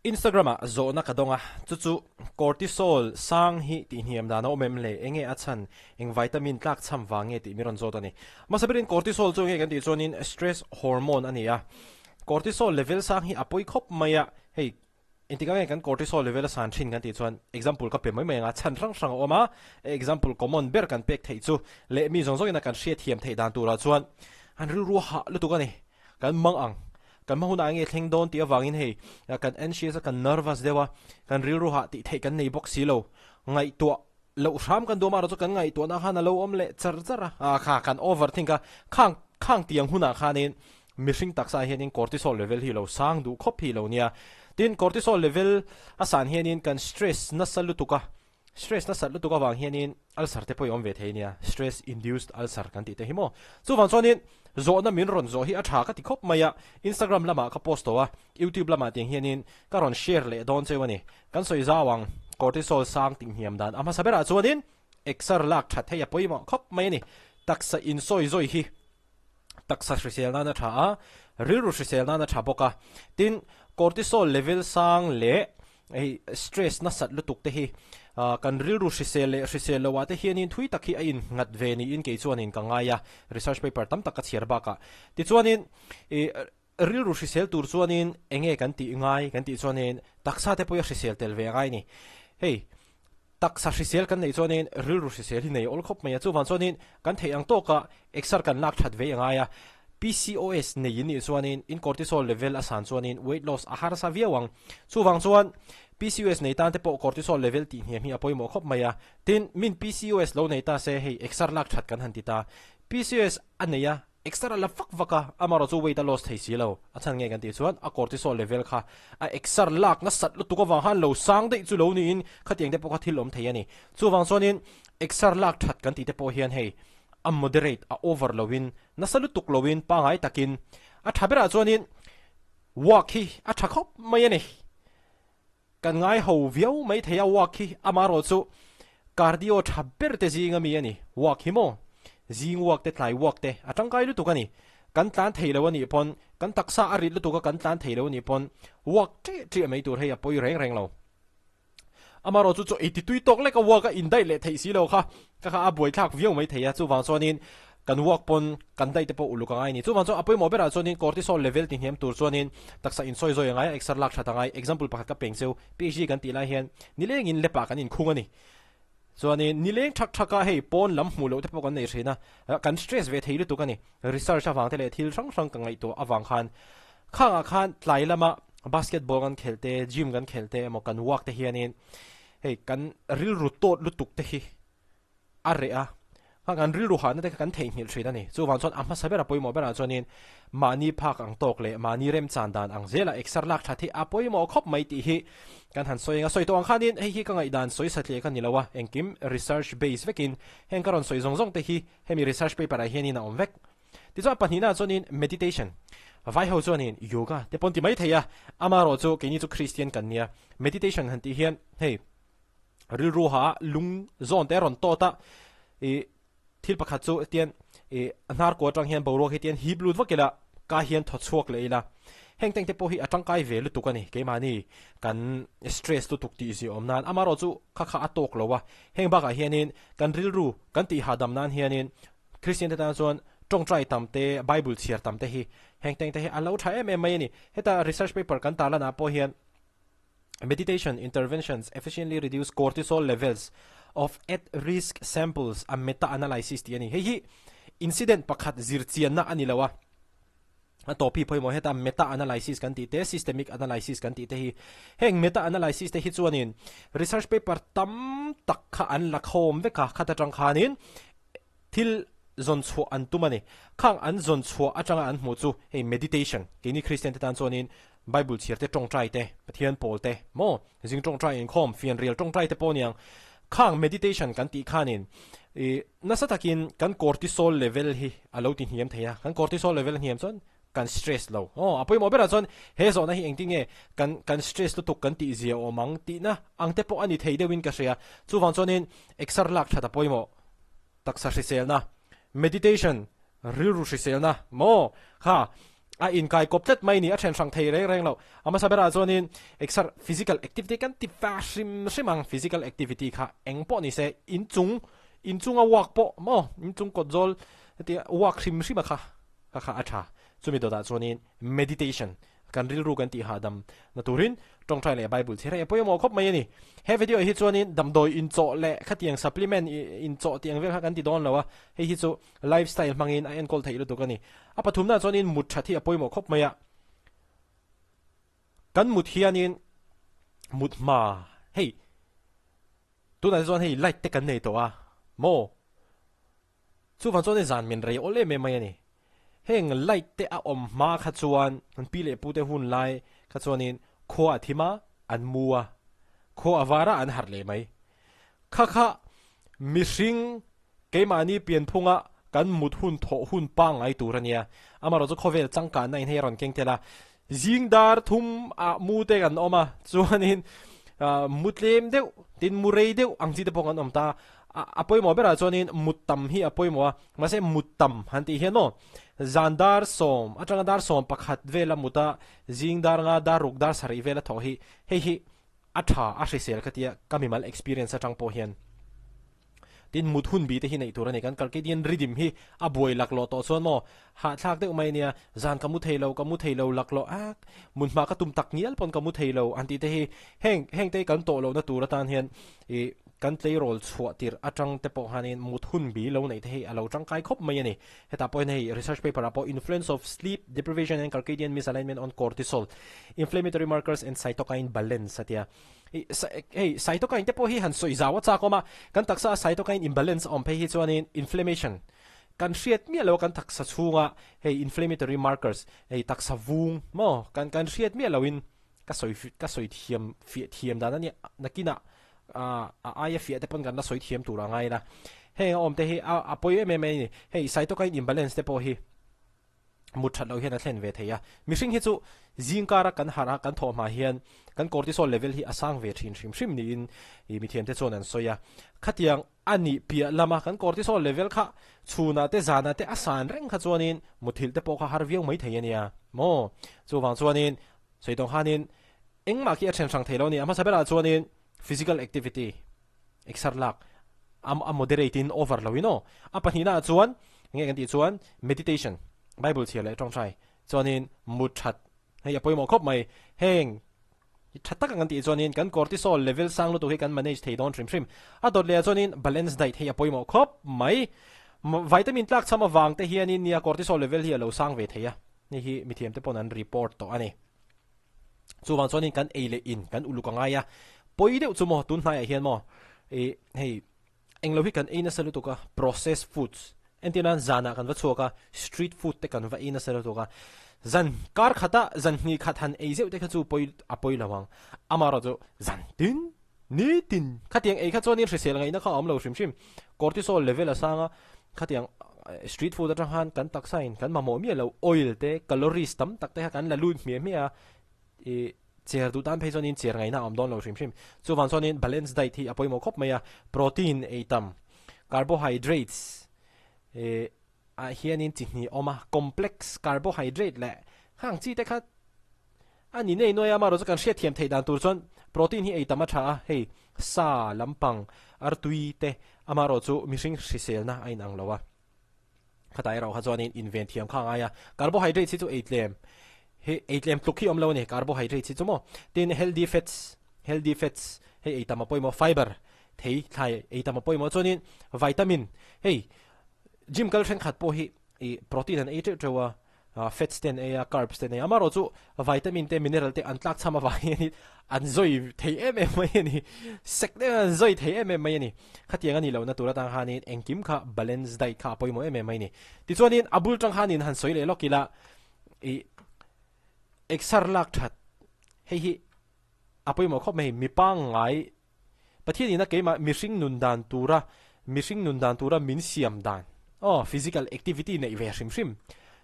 Instagram ah zawhna ka dawng a, chu chu cortisol sang hi tihhniam dan a awm em le, enge a chhan, eng vitamin tlak chham vang nge tih mi rawn zawt a ni. Hmasa berin cortisol chu enge kan tih chuanin stress hormone a ni a, cortisol level sang hi a pawi khawp mai a, hei engtik ang nge kan cortisol level a san thin kan tih chuan example ka pe mai mai ang a, chhan hrang hrang a awm a, example common ber kan pek theih chu leh mi zawng zawngin a kan hriatthiam theih dan turah chuan an rilru hah lutuk a ni, kan mang ang. Kan hma hunah enge thleng dawn tih avangin hei kan anxious a, kan nervous deuh a, kan rilru hah tih theih kan nei bawk si lo. Ngaihtuah loh hram kan duam erawh chu kan ngaihtuahna khan a lo awm leh char char a, ah kha kan over think a, khang khang tiang hunah khanin mihring taksa ah hianin cortisol level hi lo sang duh khawp hi lo nia. Tin, cortisol level a san hianin kan stress nasa lutuk a, Stress nasat lutuk avang hianin ulcer te pawh i awm ve thei nia, stress induced ulcer kan tih te hi maw. Chuvang chuanin zawhna min rawn zawh hi a tha ka ti khawp mai a, Instagram lamah ka post tawh a, YouTube lamah tiang hianin ka rawn share leh dawn cheu a ni. Kan sawi zau ang, cortisol sang tinghniam dan a hmasa berah chuanin exer lak that hei a pawimawh khawp mai a ni. Taksa insawi zawi hi taksa hrisel nan a tha a, rilru hrisel nan a tha bawk a. Tin, cortisol level sang leh hei stress nasat lutuk te hi kan rilru hrisel leh hrisel loh ah te hianin thui tak hi a innghat ve niin kei chuanin ka ngai a, research paper tam tak ka chhiar bakah. Tichuanin ih rilru hrisel tur chuanin enge kan tih ngai kan tih chuanin taksa te pawh hi a hrisel tel ve a ngai a ni. Hei Taksa hrisel kan neih chuanin rilru hrisel hi nei awl khawp mai a, chuvang chuanin kan theih ang tawka exer kan lak that ve a ngai a. PCOS nei in nih chuanin in cortisol level a san chuanin weight loss a harsa viau ang. Chuvang chuan PCOS nei tan te pawh cortisol level tih hniam hi a pawimawh khawp mai a. Tin, min PCOS lo nei ta se hei exer lak that kan han ti ta. PCOS a nei a, Exer a la vak vak a, amarawh chu weight a loss thei si lo. A chhan nge kan tih chuan a cortisol level kha a exer lak nasat lutuk avang khan lo sang daih chu lo niin khatiang te pawh kha thil awm thei a ni. Chuvang chuanin exer lak that kan tih te pawh hian hei a moderate, a over loin, nasa lutuk loin pangai takin a tha berah chuanin walk hi a tha khawp mai a ni. Kan ngai ho viau mai thei a walk hi amarawh chu cardio tha ber te zing ami a ni. Walk hi maw? Zing walk te tlai walk te a tangkai lutuk a ni. Kan tlan thei lo a nih pawn kan taksa a rit lutuk a kan tlan thei lo a nih pawn walk ṭiah ṭiah mai tur hei a pawi reng reng lo. Amarawh chu chaw ei ti tui tawk lek a walk a indaih leh theih si lo kha ka kha a buaithlak viau mai thei a chuvang chuanin Kan walk pawn kan daih te pawh uluk a ngai a ni. Chuvang chuan a pawimawh berah chuanin cortisol level ti hniam tur chuanin taksa insawi zawi a ngai a, exer lak that a ngai. Example pakhat ka peng cheu, PhD kan tih lai hian nilengin lepah kan inkhung a ni. Chuanin nileng thak thak a hei pawn lam hmuh loh te pawh kan nei thin a, kan stress ve thei lutuk a ni. Research avang te leh thil hrang hrang ka ngaihtuah avang khan khangah khan tlai lama basketball kan khelh te, gym kan khelh te emaw kan walk te hianin hei kan rilru tawt lutuk te hi a reh a, kha kan rilru hahna te kha kan theihnghilh thin a ni. Chuvang chuan a hmasa ber a pawimawh berah chuanin mahni phak ang tawk leh mahni remchan dan ang zela exer lak that hi a pawimawh khawp mai tih hi kan han sawi ang a. Sawi tawh ang khanin hei hi ka ngaihdan sawi satliah ka ni lo a, engkim research base vekin heng ka rawn sawi zawng zawng te hi hemi research paper ah hianin a awm vek. Tichuan pahnihna ah chuanin meditation, vai ho chuanin yoga te pawn ti mai thei a, amaherawh chu keini chu Christian kan nia, meditation han tih hian hei, rilru ha lung zawn te a rawn tawt a, ih thil pakhat chu hetian ih a hnar kuah atang hian boruak hi tian hip lut vak ila ka hian thaw chhuak leh ila heng teng te pawh hi a tangkai ve lutuk a ni keimahni kan stress lutuk tih zia awm nan amaherawh chu kha kha a tawk lo a heng bakah hianin kan rilru kan tih hahdam nan hianin Christian te tan chuan tawngtai tam te Bible chhiar tam te hi heng teng te hi a lo tha em em mai a ni heta research paper kan tarlan ah pawh hian Meditation interventions efficiently reduce cortisol levels of at-risk samples, a meta-analysis tih a ni. Hei hi incident pakhat zirchianna a ni lo a, a tawp hi pawimawh heta meta-analysis kan tih te, systemic analysis kan tih te hi. Heng meta-analysis te hi chuanin research paper tam tak kha an la khawm vek a, khat atang khanin Thil zawn chhuah an tum a ni. Khang an zawn chhuah atanga an hmuh chu hei meditation, keini Kristian te tan chuanin Bible chhiar te, tawngtai te, Pathian pawl te, maw, zing tawngtai inkhawm, fianrial tawngtai te pawh aniang. Khang meditation kan tih khanin ih nasa takin kan cortisol level hi a lo ti hniam thei a, kan cortisol level a hniam chuan kan stress lo. Aw, a pawimawh berah chuan he zawhna hi engtin nge kan kan stress lutuk kan tih zia awm ang tihna ang te pawh a ni thei deuhin ka hria. Chuvang chuanin exer lak that a pawimawh. Taksa hriselna, meditation, rilru hriselna maw kha A inkai kawp tlat mai ni, a then hrang thei reng reng lo. A hmasa berah chuanin exer physical activity kan ti va hrim hrim ang, physical activity kha eng pawh ni se inchung inchunga walk pawh maw inchung kawt zawl hetia walk hrim hrim a kha kha kha a tha. Chumi dawtah chuanin meditation kan rilru kan tih hahdam na turin tawngtai leh Bible chhiar hi a pawimawh khawp mai a ni. He video hi chuanin damdawi inchawh leh khatiang supplement inchawh tih ang vel kha kan ti dawn lo a, hei hi chu Lifestyle hmangin a enkawl theih lutuk a ni. A pathumna chuanin mut that hi a pawimawh khawp mai a. Kan mut hianin mut hma hei tunah te chuan hei light te kan nei tawh a maw? Chuvang chuan hei zan min rei awl em em mai a ni. Heng light te a awm hma kha chuan kan pi leh pu te hun lai kha chuanin khua a thim a, an mu a, khua a var a an harh leh mai. Kha kha mihring Keimahni pianphunga kan mut hun thawh hun pangngai tur a nia. Amaherawh chu khawvel changkanna in hei a rawn keng tel a. Zing dar thum ah mu te kan awm a, chuanin mu tlem deuh tin mu rei deuh ang chi te pawh kan awm ta. A pawimawh berah chuanin mut tam hi a pawimawh a, mahse mut tam han tih hian maw zan dar sawm atanga dar 11 vela mut a, zing dar nga dar ruk dar sarih vela thawh hi hei hi a tha a hrisel ka tia ka mimal experience atang pawh hian. Tin, mut hun bi te hi neih tur a ni. Kan Circadian rhythm hi a buai laklawh tawh chuan maw hahthlak deuh mai a nia, zan ka mu thei lo, ka mu thei lo laklawh ak, mut hma ka tum tak ngial pawn ka mu thei lo an tih te hi heng heng te hi kan tawh lohna tur atan hian ih kan tleirawl chhuah tirh atang te pawh khanin mut hun bi lo neih te hi a lo tangkai khawp mai a ni. Hetah pawh hian hei research paper ah pawh Influence of Sleep Deprivation and Circadian Misalignment on Cortisol, Inflammatory Markers and Cytokine Balance a tia. Hei cytokine te pawh hi han sawi zau a chak awm a, kan taksa a cytokine imbalance a awm phei hi chuanin inflammation kan hriat miah lo a kan taksa chhunga hei inflammatory markers hei taksa vung maw kan kan hriat miah loin ka sawi ka sawi thiam fiah thiam dan a nia nakinah a aia fiah te pawn kan la sawi thiam tur a ngai la heng a awm te hi a pawi em em mai a ni hei cytokine imbalance te pawh hi mut that loh hian a thlen ve thei a. Mihring hi chu zing kara kan harh a, kan thawh hma hian kan cortisol level hi a sang ve thin hrim hrim niin ih mithiamte chuan an sawi a. Khatiang a nih piah lama kan cortisol level kha chhunah te zanah te a san reng kha chuanin muthilh te pawh kha har viau mai thei a nia maw? Chuvang chuanin sawi tawng khanin engmah khi a then hrang thei lo a ni. A hmasa berah chuanin physical activity. Exer lak a a moderate in over lo in aw. A pahnihna ah chuan enge kan tih chuan meditation, Bible chhiar leh tawngtai chuanin mut that hei a pawimawh khawp mai. Heng tha tak ang kan tih chuanin kan cortisol level sang lutuk hi kan manage thei dawn hrim hrim. A dawt leh ah chuanin balance diet hei a pawimawh khawp mai. Vitamin tlak chham avang te hianin nia cortisol level hi a lo sang ve thei a, hei hi mithiam te pawn an report tawh a ni. Chuvang chuanin kan ei leh in kan uluk a ngai a, pawi deuh chu maw tun hnaiah hian maw ih hei englo hi kan ei nasa lutuk a, processed foods entir nan zanah kan va chhuak a, street food te kan va ei nasa lutuk a, zan kar khata zan hnih khat han ei zeuh te kha chu pawi a pawi lo ang, amaherawh chu zan tin nitin khatiang ei kha chuanin hrisel ngaihna kha a awm lo hrim hrim, cortisol level a sang a, khatiang street food atang khan kan taksa in kan mamawh miah lo oil te calories tam tak te kha kan la lut hmiah hmiah a ih cher duh tan phei chuanin cher ngaihna a awm dawn lo hrim hrim chuvang chuanin balance diet hi a pawimawh khawp mai a protein ei tam carbohydrates ih ah hianin chi hnih a awm a complex carbohydrate leh khang chi te kha A ni nei nuai a, amaherawh chu kan hriatthiam theih dan tur chuan protein hi ei tam a tha a, hei sa lampang, artui te amaherawh chu mihring hriselna a inang lo a. Khatah erawh kha chuanin inven thiam kha a ngai a, carbohydrates hi chu ei tlem hi ei tlem tluk hi a awm lo a ni, carbohydrates hi chu maw. Tin healthy fats, healthy fats hei ei tam a pawimawh, fiber thei thlai ei tam a pawimawh chuanin vitamin hei gym kal thenkhat pawh hi ih protein an ei teuh teuh a, Fats te an ei a, carbs te an ei a, amaherawh chu vitamin te mineral te an tlak chham avang hian an zawi thei em em mai a ni, sek deuh hian an zawi thei em em mai a ni. Khatiang a nih lohna tur atang khanin engkim kha balance diet kha a pawimawh em em mai a ni. Tichuanin a bul tang khanin han sawi leh lawk ila ih exer lak that hei hi a pawimawh khawp mai, mi pangngai Pathian ina keimah mihring nun dan tura mihring nun dan tura min siam dan aw physical activity neih ve hrim hrim.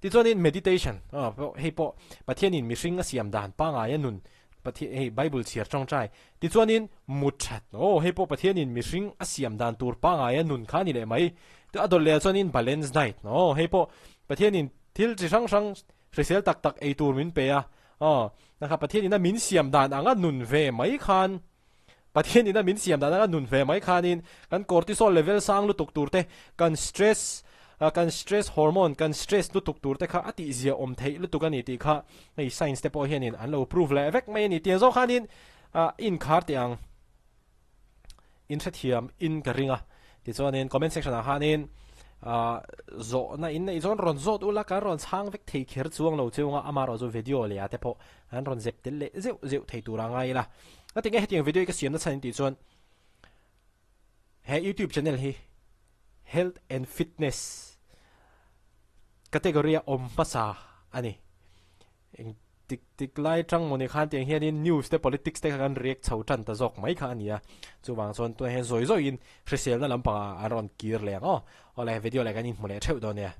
Tichuanin meditation aw pawh hei pawh Pathianin mihring a siam dan pangaia nun Pathian hei Bible chhiar tawngtai. Tichuanin mut that aw hei pawh Pathianin mihring a siam dan tur pangaia nun kha a ni leh mai. A dawt leh ah chuanin balance diet aw hei pawh Pathianin thil chi hrang hrang. Hrisel tak tak ei tur min pe a, aw, nakha Pathian ina min siam dan anga nun ve mai khan, Pathian ina min siam dan anga nun ve mai khanin kan cortisol level sang lutuk tur te, kan stress, kan stress hormone, kan stress lutuk tur te kha a tihzia awm theih lutuk a ni tih kha hei science te pawh hianin an lo prove leh vek mai a ni. Tiang zawng khanin inkhar teh ang. In hrethiam in ka ring a, tichuanin comment section ah khanin zawhna in neih chuan rawn zawt ula kan rawn chhang vek thei kher chuang lo cheu anga amaherawh chu video leh ah te pawh an rawn zep tel leh zeuh zeuh thei tur a ngai ila. Ka tinge hetiang video hi ka siam na chhan in tih chuan he youtube channel hi health and fitness category a awm hmasa a ni. Eng tik tik lai tang mawni khan tiang hianin news te politics te kha kan react chho tan ta zawk mai kha a ni a, chuvang chuan tunah hian zawi zawiin hriselna lampangah an rawn kir leh ang aw. Awle video leh kan inhmu leh theuh dawn nia.